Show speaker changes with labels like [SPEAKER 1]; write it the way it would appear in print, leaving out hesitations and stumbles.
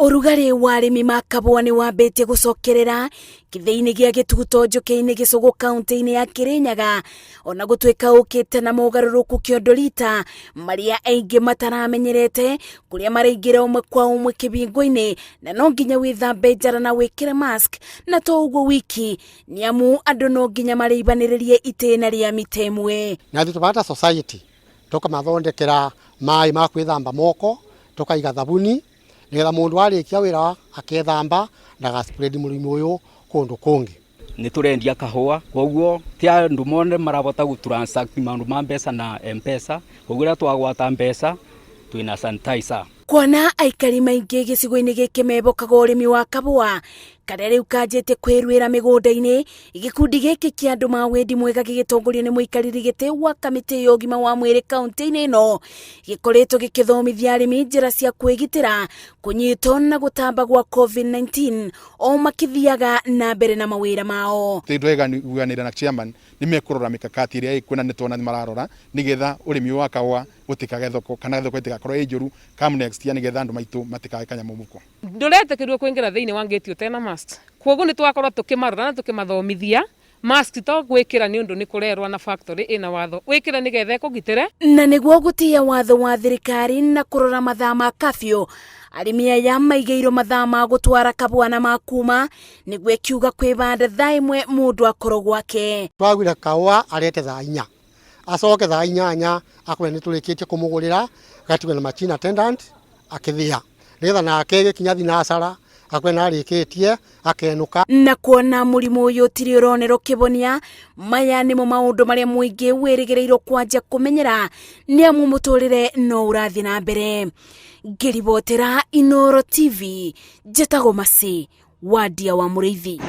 [SPEAKER 1] Ũrugarĩ wa arĩmi ma kabũa nĩ wambĩtie gũcokerera kĩthĩi-inĩ gĩa Gĩtuto Njũkĩ-inĩ Gĩcũgũ kaunti-inĩ ya Kĩrĩnyaga, ona gũtuĩka ũkĩte na mogarũrũku kĩondo rita marĩa aingĩ mataramenyerete, kũrĩa maraingĩra ũmwe kwa ũmwe kĩbingo-inĩ na no nginya wĩthambe njara na wĩkĩre mask, na to ũguo wiki nĩ amu andũ no nginya marĩibanĩrĩrie itĩna rĩa mita ĩmwe.
[SPEAKER 2] Na ithuĩ tũbata society tũkamathondekera maĩ ma kwĩthamba moko, tũkaiga thabuni nĩgetha mũndũ arĩkia wĩra akethamba ndaga spread mũrimũ ũyũ kũndũ kũngĩ.
[SPEAKER 3] Nĩ tũrendia kahũa, koguo ti andũ mone marabota gũ transact maũndũ ma mbeca na M-Pesa, koguo rĩrĩa twagwata mbeca twĩna sanitizer.
[SPEAKER 1] Kuona aikari maingĩ gĩcigo-inĩ gĩkĩ mebokaga ũrĩmi wa kabũa karĩa rĩu kanjĩtie kwĩruĩra mĩgũnda-inĩ, gĩkundi gĩkĩ kĩa andũ ma wendi mwega gĩgĩtongorio nĩ mũikarĩri gĩtĩ wa kamĩtĩ ya ũgima wa mwĩrĩ kaunti-inĩ ĩno gĩkoretwo gĩkĩthomithia arĩmi njĩra cia kwĩgitĩra kũnyitwo na gũtamba gwa COVID-19 o makĩthiaga na mbere na mawĩra mao.
[SPEAKER 4] Tũiguanĩra na chairman nĩ mekũrora mĩkakati ĩrĩa ĩkuo na nĩ tuona nĩ mararora nĩgetha ũrĩmi wa kahũa gũtikage thoko kana thoko ĩtigakorwo ĩ njũru come next year nĩgetha andũ maitũ matikage kanyamũ mũhuko.
[SPEAKER 5] Ndũretĩkĩrio kũingĩra thĩinĩ wa ngĩti ũtena mask, koguo nĩ twakorwo tũkĩmarora na tũkĩmathomithia mask to gwĩkĩra nĩ ũndũ nĩ kũrerwo na factory ĩna watho wĩkĩre nĩgetha ĩkũgitĩre.
[SPEAKER 1] Na nĩguo gũtĩĩa watho wa thirikari na kũrora mathaa ma kafyu, arĩmi aya maigĩirwo mathaa ma gũtwara kabũa na ma kuma, nĩguo ĩkiuga kwĩbanda thaa 1 mũndũ akorwo gwake.
[SPEAKER 2] Twagwire kahũa arete thaa 4 acoke thaa 8 akorwo nĩ tũrĩkĩtie kũmũgũrĩra gatigwe na machine attendant akĩthĩa nĩgetha nake gĩkinya thinacara akorwo nĩ arĩkĩtie akenũka.
[SPEAKER 1] Na kuona mũrimũ ũyũ ũtirĩ ũronerwo kĩbonia, maya nĩmo maũndũ marĩa mũingĩ wĩrĩgĩrĩirwo kwanja kũmenyera nĩ amu mũtũrĩre no ũrathiĩ na mbere. Ngĩribotera Inooro TV, njĩtagwo Mercy Wandia wa Mũrĩithi.